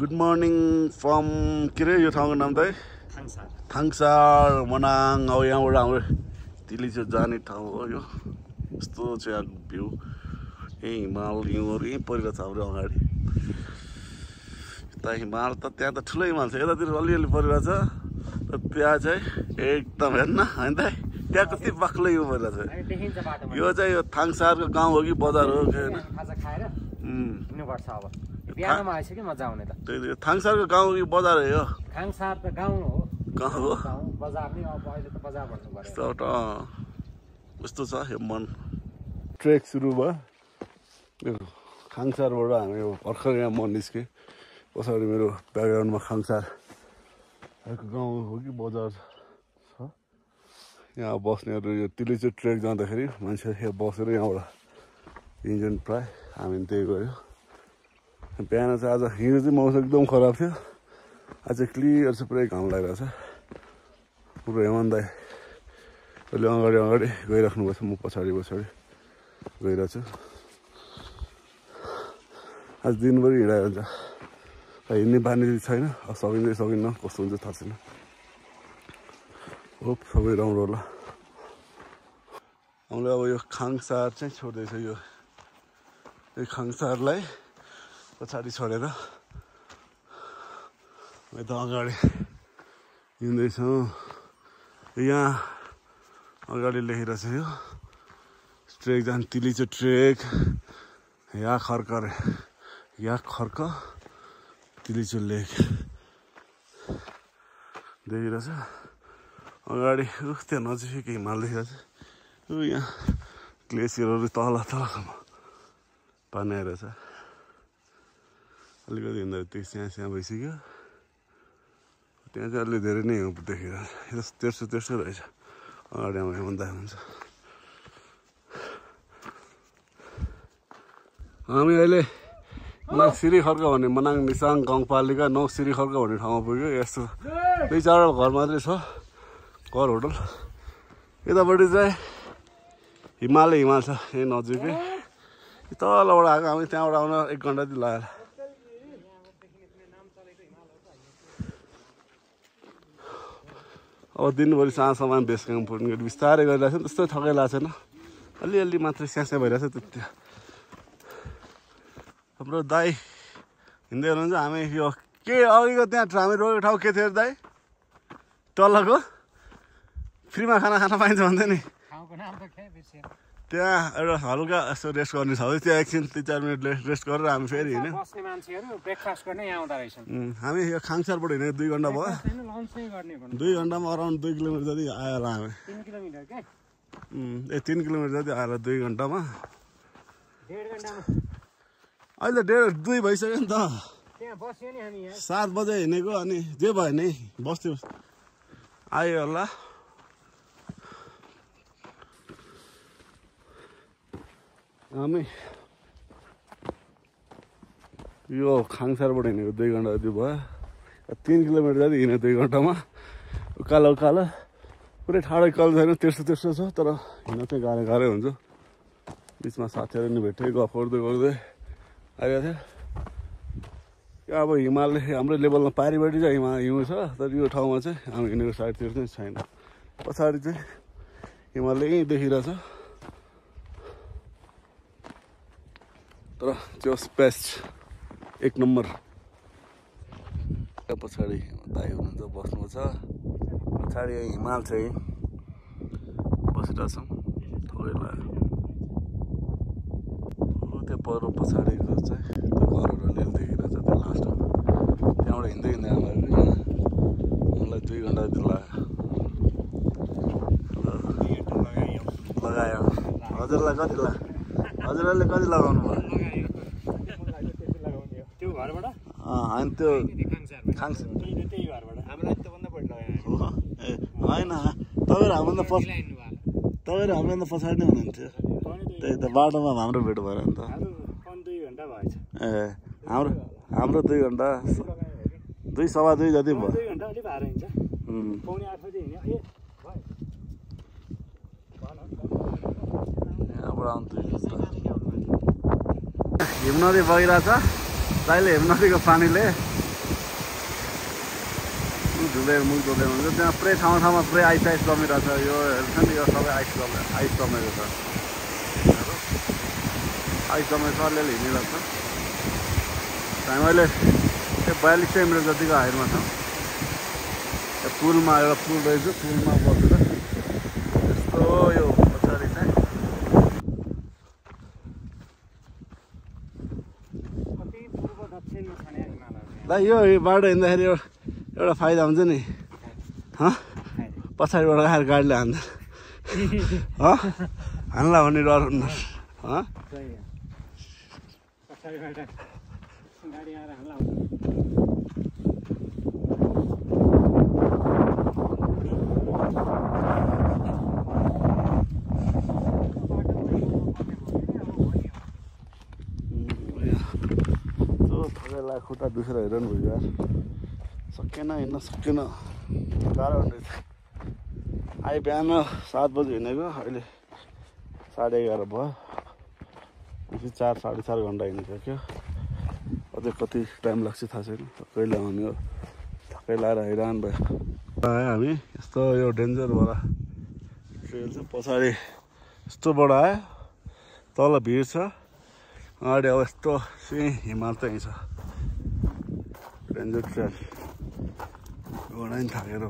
Good morning from के रे यो ठाउँको नाम त थाङसार मनाङ अब यहाँबाट हाम्रो तिलीचो जाने ठाउँ हो यो यस्तो चाहिँ यहाँको भ्यू यही हिमाल हिउँहरू यहीँ परिरहेको छ हाम्रो अगाडि यता हिमाल त त्यहाँ त ठुलो हिमाल छ यतातिर अलिअलि परिरहेछ र त्यहाँ चाहिँ एकदम हेर्न होइन त त्यहाँ कति बाक्लो हिउँ परिरहेछ यो चाहिँ यो थाङसारको गाउँ हो कि बजार हो बिहानमा आइसक्यो मजा आउने त त्यही थाङसारको गाउँ कि बजार हो यो थाङसार त गाउँ हो गाउँ हो बजार नि अब अहिले त बजार भन्नु पर्यो यस्तो छ यो मन ट्रेक सुरु भयो यो खाङसारबाट हामी भर्खर यहाँ म निस्केँ पछाडि मेरो ब्याकग्राउन्डमा खाङसारको गाउँ हो कि बजार छ यहाँ बस्नेहरू यो तिलीचो ट्रेक जाँदाखेरि मान्छे यहाँ बसेर यहाँबाट इन्जन प्राय हामी त्यही गयो बिहान चाहिँ आज हिँड्नु चाहिँ मौसम एकदम खराब थियो आज क्लियर छ पुरै घाम लागिरहेछ पुरो हेमन दाई अहिले अगाडि अगाडि गइराख्नुपर्छ म पछाडि पछाडि गइरहेको छु आज दिनभरि हिँडायो हुन्छ हिँड्ने बानी छैन सकिँदै सकिन्न कस्तो हुन्छ थाहा छैन होप सबै राम्रो होला हामीले अब यो खाङसार चाहिँ छोड्दैछ यो खाङसारलाई पछाडि छोडेर यता अगाडि हिँड्दैछौँ यहाँ अगाडि लेखेर छ यो ट्रेक जाने तिलीचो ट्रेक या खर्क तिलीचो लेक देखिरहेछ अगाडि त्यहाँ नजिकै हिमाल देखिरहेछ यहाँ ग्लेसियरहरू तल तलसम्म पानी आइरहेछ अलिकति हिँड्दा त्यो स्याहाँ भइसक्यो त्यहाँ चाहिँ अलि धेरै नै देखिरहेछ तेर्सो रहेछ अगाडि आमा हेमन्दा हुन्छ हामी अहिले मनाङ सिरिखर्क भन्ने मनाङ निसाङ गाउँपालिका 9 सिरिखर्क भन्ने ठाउँमा पुग्यो यस्तो 2-4 घर मात्रै छ घर होटल यतापट्टि चाहिँ हिमाल छ यही नजिकै तलबाट आएको हामी त्यहाँबाट आउन 1 घन्टा जति लाग्यो अब दिनभरि साँझसम्म बेस क्याम्प पुग्ने गरी बिस्तारै गरिरहेको छ त्यस्तो थकाइ लागेको छैन अलिअलि मात्रै स्यास्या भइरहेछ त्यति हाम्रो दाई हिँड्दै हुनुहुन्छ हामी यो के अघिको त्यहाँ हामी रोकेको ठाउँ के थियो दाई तलको फ्रीमा खाना खान पाइन्छ भन्दै नि त्यहाँ एउटा हल्का यसो रेस्ट गर्ने छ त्यहाँ एकछिन 3-4 मिनट रेस्ट गरेर हामी फेरि हिँड्यौँ हामी यो खाङसारबाट हिँडेको 2 घन्टा भयो 2 घन्टामा अराउन्ड 2 किलोमिटर जति आयो होला हामी 3 किलोमिटर जति आएर 2 घन्टामा अहिले 1.5-2 भइसक्यो नि त 7 बजे हिँडेको अनि जे भयो नि बस्थ्यो आयो होला हामी यो खाङसारबाट हिँडेको 2 घन्टा जति भयो 3 किलोमिटर जति हिँड्यो 2 घन्टामा उकालो पुरै ठाडो कल छैन तेर्सो छ तर हिँड्न चाहिँ गाह्रै हुन्छ बिचमा साथीहरू नि भेटेँ गफ गर्दै आइरहेको थियो अब हिमालले हाम्रो लेभलमा पारिपट्टि चाहिँ हिउँ छ तर यो ठाउँमा चाहिँ हामी हिँडेको साइडतिर चाहिँ छैन पछाडि चाहिँ हिमालले यहीँ देखिरहेछ तर त्यो बेस्ट 1 नम्बर पछाडि दाइ हुनुहुन्छ बस्नु छ पछाडि हिमाल चाहिँ बसिरहेछौँ थोरै लाग्यो त्यो पर पछाडिको चाहिँ त्यो घरहरू अलिअलि देखिरहेछ त्यो लास्टमा त्यहाँबाट हिँड्दै मलाई 2 घन्टा जति लगायो हजुरलाई कति हजुरहरूले कति लगाउनु भयो होइन त्यो होइन तपाईँहरू हामीभन्दा पछाडि नै हुनुहुन्थ्यो त्यही त बाटोमा हाम्रो भेट भएर नि त ए हाम्रो 2 घन्टा 2-2.25 जति भयो हिमनदी बगिरहेछ दाइले हिमनदीको पानीले झुलेर मुख धुँदै हुन्छ त्यहाँ पुरै ठाउँ ठाउँमा पुरै आइस जमिरहेछ यो हेर्छ नि यो सबै आइस जमेको छ आइस जमेको छ अलिअलि हिँडिरहेको छ हामी अहिले त्यो 4200 मिटर जतिको हाइटमा छ पुलमा एउटा पुल रहेछ पुलमा बसेर यस्तो यो पछाडि चाहिँ ल यो बाटो हिँड्दाखेरि एउटा फाइदा हुन्छ नि पछाडिबाट आएर गाडीले हान्दा हान्ला भन्ने डर हुन्न खुट्टा दुखेर हेरनु भयो यार सकेन हिँड्न सकेन गाह्रो हुँदैछ आइ बिहान 7 बजी हिँडेको अहिले 11:30 भयो 4-4.5 घन्टा हिँडिसक्यो अझै कति टाइम लाग्छ थाहा छैन कहिले आउने हो थकै लाएर हैरान भयो आयो हामी यस्तो यो डेन्जरवाला ट्रेल छ पछाडि यस्तो बडा आयो तल भिड छ अगाडि अब यस्तो हिमाल चाहिँ छ डेन्जर ट्रेल घोडा नि थाकेर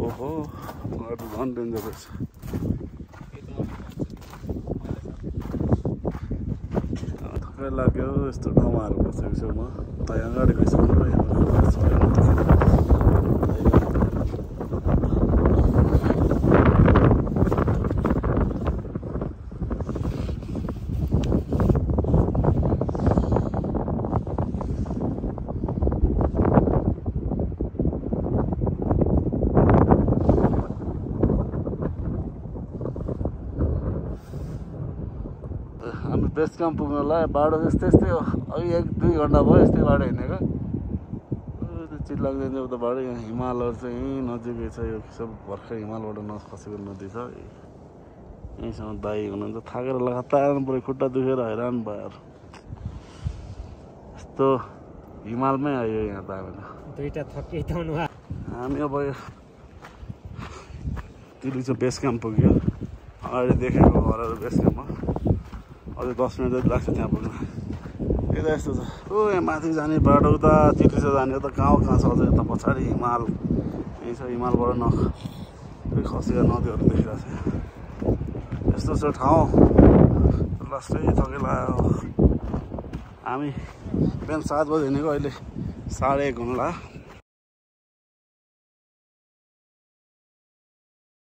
ओहो अरू झन् डेन्जर रहेछ थकै लाग्यो यस्तो ठाउँमा आएर बसेको छु म त अगाडि गइसक्नु हामी बेस क्याम्प पुग्नलाई बाटो यस्तै हो अघि 1-2 घन्टा भयो यस्तै बाटो हिँडेको चिल्लाग्दैन उता बाटो यहाँ हिमालहरू चाहिँ यहीँ नजिकै छ यो सब भर्खर हिमालबाट नखसेको नदी छ यहीँसम्म दाइ हुनुहुन्छ थाकेर लगातार पऱ्यो खुट्टा दुखेर हैरान भयो यस्तो हिमालमै आयो यहाँ त हामी दुईटा थकिटाउनु हामी अब यो तिलुचो बेस क्याम्प पुग्यो अगाडि देखेको घरहरू बेस क्याम्पमा अझै 10 मिनट जति लाग्छ त्यहाँ पुग्नु यता यस्तो छ यहाँ माथि जाने बाटो उता चिटिसो जाने उता कहाँ छ अझै यता पछाडि हिमाल यहीँ छ हिमालबाट खसेका नदीहरू देखिरहेको छ यस्तो छ ठाउँ लास्टै थकै लाग्यो हामी बिहान 7 बजी हिँडेको अहिले 1:30 हुनु लाग्यो